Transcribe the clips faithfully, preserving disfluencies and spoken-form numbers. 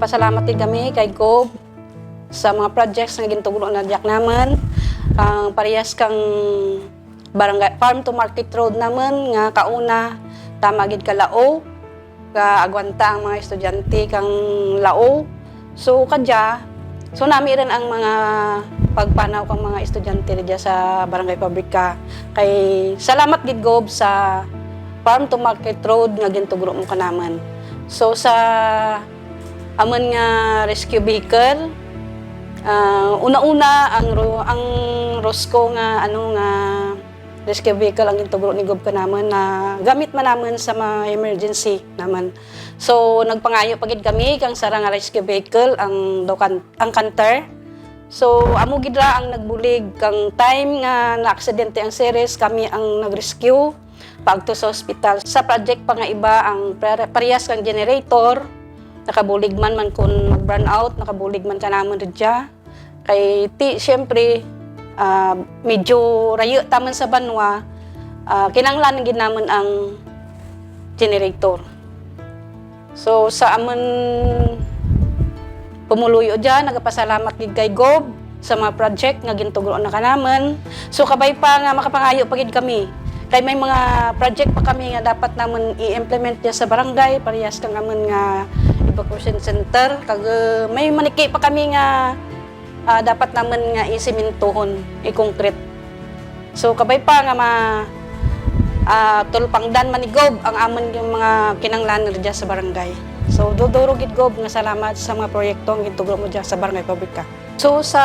Pasalamat gid kami kay Gob sa mga projects nga gintugro na dya kanamun. Ang parehas kang barangay farm to market road namun nga kauna, tama gid ka Lao, kaagwanta ang mga estudyante kang Lao. So, kadya, so nami run ang mga pagpanaw kang mga estudyante dya sa Barangay Fabrica. Kay salamat gid Gob sa farm to market road nga gintugro mo kanamun. So, sa amun nga rescue vehicle, ah, una-una ang ro-, ang Rosco nga, ano, nga rescue vehicle ang gintugro ni Gob kanamun na gamit man namun sa mga emergency namun. So, nagpangayo pa gid kami kang sara nga rescue vehicle ang daw kan-, ang Canter. So, amo gid ra ang nagbulig kang time nga naaksidente ang Ceres, kami ang nag-rescue paagto sa hospital. Sa project pa nga iba ang pre-, parehas kang generator, nakabulig man, man kon mag-brownout, nakabulig man kanamun rudya. Kay ti, siyempre, ah, medyo rayo tamun sa banwa, ah, kinahanglan gid namun ang generator. So, sa amun pumuluyo dya, nagapasalamat gid kay Gob sa mga project nga gintugro na kanamun. So, kabay pa nga makapangayo pa gid kami. Kay may mga project pa kami nga dapat namun i-implement dya sa barangay, parehas kang amun nga evacuation center. Kag, ah, may maniki pa kami nga, ah, dapat namun nga isimintuhon, i-concrete. So, kabay pa nga ma-, ah, tulpangdan man ni Gob ang amun nga mga kinahanglan dya sa barangay. So, duro-duro gid Gob nga salamat sa mga proyekto nga gintugro mo dya sa Barangay Fabrica. So, sa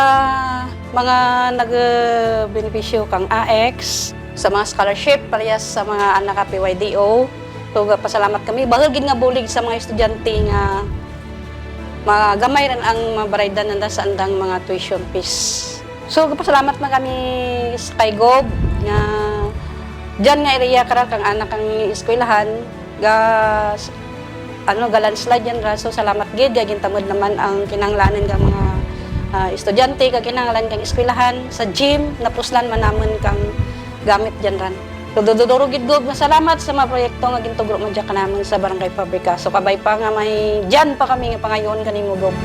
mga nagbenepisyo kang AICS, sa mga scholarship, parehas sa mga anak ka PYDO, so, gapasalamat kami. Bahul gid nga bulig sa mga estudyante nga magamay run ang mabaraydan nanda sa andang mga tuition fees. So, gapasalamat man kami sa kay Gob nga dyan nga area kara kang anak kang eskwelahan, ga, ano, ga-landslide dyan ra. So, salamat gid, kay gintamud naman ang kinahanglanun kang mga, ah, estudyante, kag kinahanglan kang eskwelahan, sa gym, napuslan man namun kang gamit dyan ran. So, duro-duro gid Gob nga salamat sa mga proyekto nga gintugro mo dya kanamun sa Barangay Fabrica. So, kabay pa nga may dyan pa kami nga pangayoon kanimo, Gob.